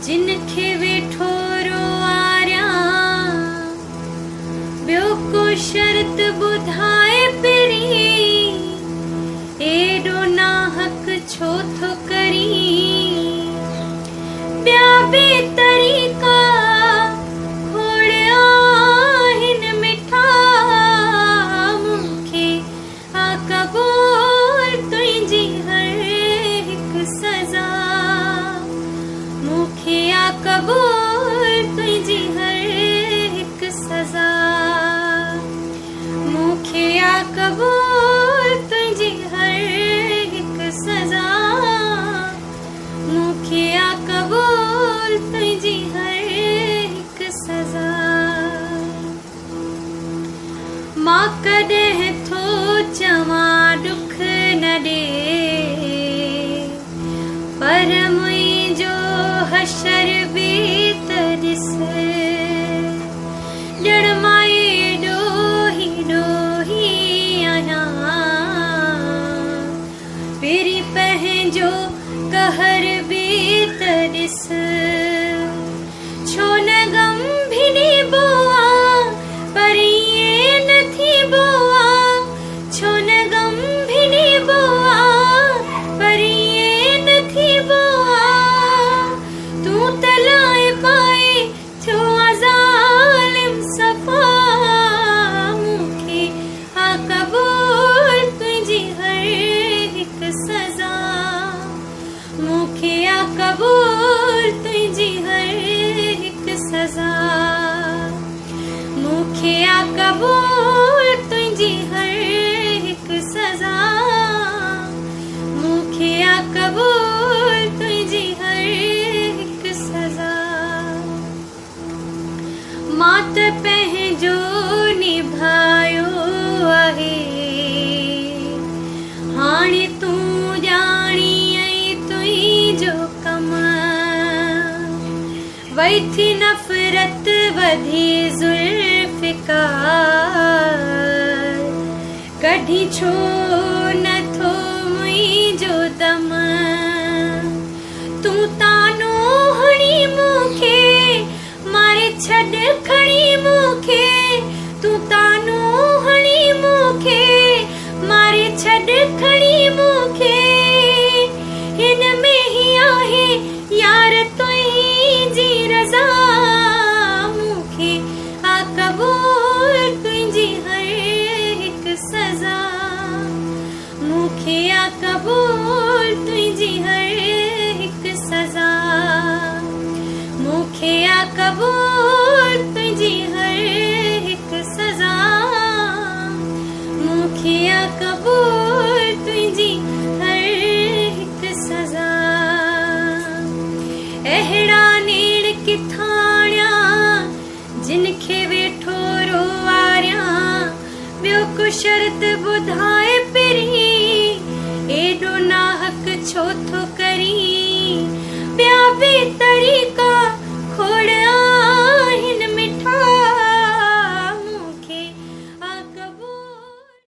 جن کي ويٺو روئاريان. ٻيو ڪو شرط ٻڌائي پرين، ايڏو ناحق ڇو ٿو ڪرين. ٻيا به طريقا کوڙ آهن مٺا، مون کي آ قبول تنهنجي هر هڪ سزا. مون کي آ قبول تنهنجي هر هڪ سزا. مون کي آ قبول تنهنجي هر هڪ سزا. مون کي آ قبول تنهنجي هر هڪ سزا. مان ڪڏهن ٿو چوان ڏک نه ڏي، پر منهنجو حشر به ته ڏس. ڄڻ مان ايڏو ئي ڏوهي آهيان، پرين پنهنجو قهر به ته ڏس. ڇو نه غم ڀي ڏبو آ، پر ائين نه ٿيبو آ. ڇو نه غم ڀي ڏبو آ، پر ائين نه ٿيبو آ. تون ته لائي پائي ٿيو آ ظالم صفا. مون کي آ قبول تنهنجي هر هڪ سزا. مون کي آ قبول تنهنجي هر هڪ سزا. مون کي آ قبول تنهنجي هر هڪ سزا. مون کي آ قبول تنهنجي هر هڪ سزا. مان ته پنهنجو نڀايو آهي، هاڻي تون ڄاڻي ۽ تنهنجو ڪم. وئي ٿي نفرت وڌي ذوالفقار، ڪڍي ڇو نه ٿو منهنجو دم. تون طعنو هڻي مون کي ماري ڇڏ کڻي مون کي. تون طعنو هڻي مون کي ماري ڇڏ کڻي مون کي. هن ۾ هي آهي يار تنهنجي رضا. مون کي آ قبول تنهنجي هر هڪ سزا. مون کي آ قبول تنهنجي هر هڪ سزا. مون کي آ قبول تنهنجي هر هڪ سزا. مون کي آ قبول تنهنجي هر هڪ سزا. اهڙا نيڻ ڪٿان آڻيان، جن کي ويٺو روئاريان. ٻيو ڪو شرط ٻڌائي پرين، ايڏو ناحق ڇو ٿو ڪرين. ٻيا به طريقا.